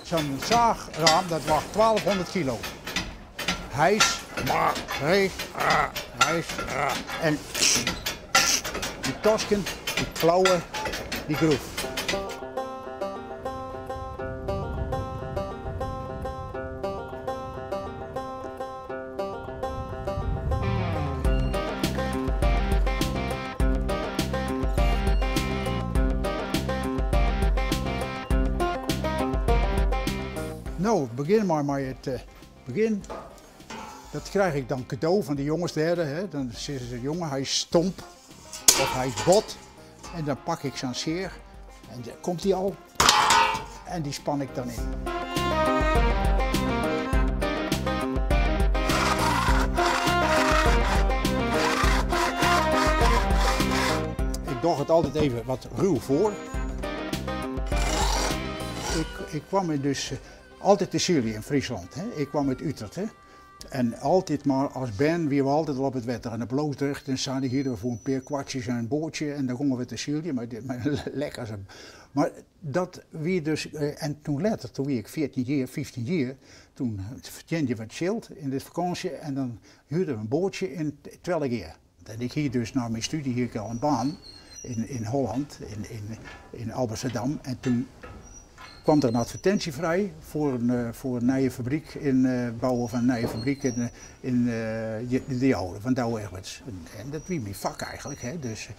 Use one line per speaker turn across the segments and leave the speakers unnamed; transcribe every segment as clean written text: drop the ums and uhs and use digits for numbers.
Zo'n zaagraam dat wacht 1200 kilo. Hijs, reeg, hijs, en die tosken, die klauwen, die groef. No, begjin mar mei it begjin. Dat krijg ik dan cadeau van de jongens dêr. Hè. Dan sizze se, jonge, hy is stomp of hy is bot. En dan pak ik sa'n seach en dêr komt hy al. En dy span ik dan yn. Ik doch it altyd even wat ruw foar. Ik, ik kwam dus altyd te syljen yn Fryslân. Ik kwam út Utert. En altyd mar as bern wiene we altyd al op it wetter. En op Loosdrecht en sa, hierden we foar in pear kwartsjes in boatsje en dan gongen we te syljen. Mar, lekker. Mar dat wie dus, en toen letter, toen wie ik 14 jier, 15 jier, toen fertsjinde je wat jild yn de fakânsje en dan huurden we in boatsje yn Twellegea. En ik hie dus nei myn stúdzje hie ik al in baan yn Holland, yn Alblasserdam. En toen kwam der in advertinsje frij foar in nije fabryk, in bouwen fan in nije fabryk yn De Jouwer, fan Douwe Egberts. En dat wie myn fak eigentlik. Hè. Dus,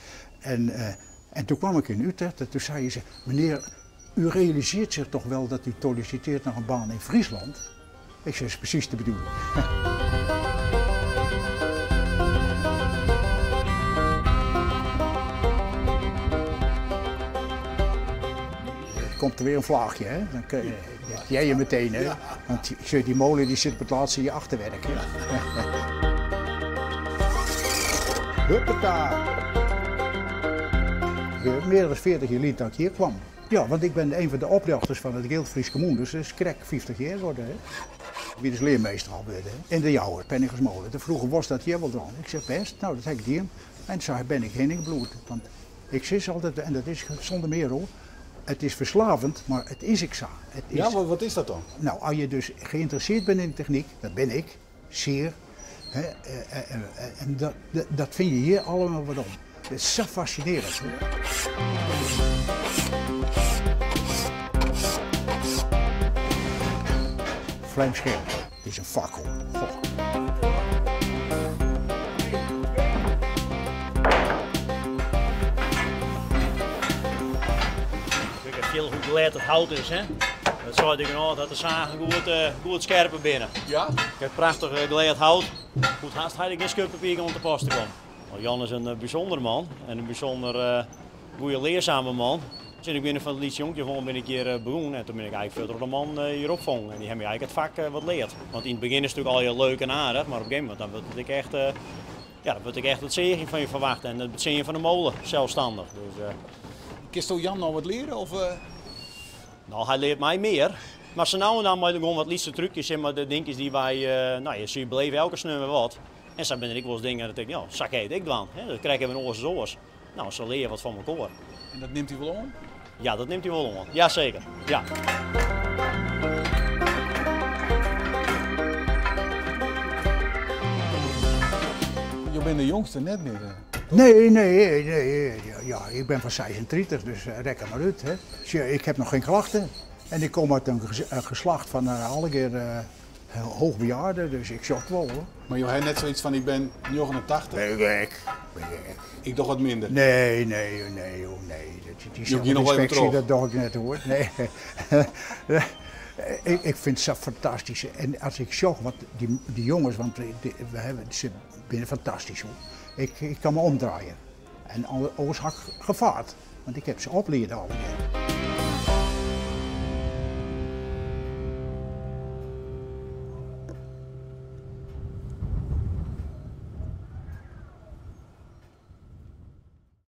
en toen kwam ik yn Utrecht en toen sei se, meneer, u realiseert zich toch wel dat u solliciteert naar een baan in Friesland? Ik sei, is presys de bedoeling. Komt der wer in flaachje, hè? Dan hear je meteen, hè? Want dy mole dy sit op it lêste yn je achterwerk. Hè? Huppata! Mear dan 40 jier lyn dat ik hjir kwam. Ja, want ik bin een fan de oprjochters fan it Gild Fryske Mûnders, dus krekt 50 jier wurde. Hè. Ik wie dus learmeester al wurden yn De Jouwer, Penningersmole. Toen froegen wolst dat hjir wol dwaan? Ik sei bêst, no dat ha ik dien. En sa bin ik hingjen bliuwd. Want ik sis altyd, en dat is sûnder mear hoor, it is ferslavend, mar it is ek sa. It is,
Ja, wat is dat dan?
No, as je dus geïnteresseerd bent in technyk, dat bin ik, sear, hè, en dat, dat fyn je hjir allegear werom. It is sa fascinearjend. Vlijmscherp, it is in fak hoor. Goh.
Ik fiel hoe glêd it hout is. Hè? Dat sei ik genôch dat de sagen goed skerp binne.
Ja?
Ik heb prachtich glêd hout. Goed hast ha ik gjin skubpapier om te pas te kommen. Jan is in bysûnder man en in bysûnder goede learsame man. Sinds ik bin fan it lyts jonkje oan bin ik hjir begûn en toen bin ik eigentlik fuort troch de man hjir opfongen. En dy ha my eigentlik it fak wat leard. Want yn it begjin is it natuerlik allegear leuk en aardich, mar op in gegeven momint dan wurdt it ek echt, ja, dan wurdt ek echt it seagjen fan je ferwachte en it betsjinjen fan de mole selsstannich. Dus.
Kinsto Jan noch wat leare? Of?
No, hy leart my mear. Mar sa no en dan mei gewoan wat lytse trúkjes, zeg mar, de dinkjes dy't wy, no, je sil beleve elke sneon wer wat. En sa binne der ek wolris dingen dat ik, ja, sa kin je it ek dwaan. Hè? Dat krij ik even oars as oars. No, sa lear je wat fan mekoar.
En dat nimt hy wol oan?
Ja, dat nimt hy wol oan. Jaseker, ja.
Jo binne de jongste net mear.
Nee, nee, nee. Ja, ik bin fan 36, dus rekken mar út. Hè. Sjoch, ik ha noch gjin klachten. En ik kom út in geslacht fan allegear hoogbejaarden, dus ik sjoch it wol hoor.
Mar jo ha net soiets fan ik bin 89?
Nee, gek. Ben gek.
Ik doch wat minder.
Nee, nee, nee, oh, nee. Die
Jo gean noch wol even
zelfinspectie,
troch.
dat doch ik net hoor. Nee. Ik fyn it sa fantastysk. En as ik sjoch wat dy jonges, want we hawwe, se binne fantastysk hoor. Ik kin my omdraaie. En oars ha ik gefaard, want ik ha se oplieden allegear.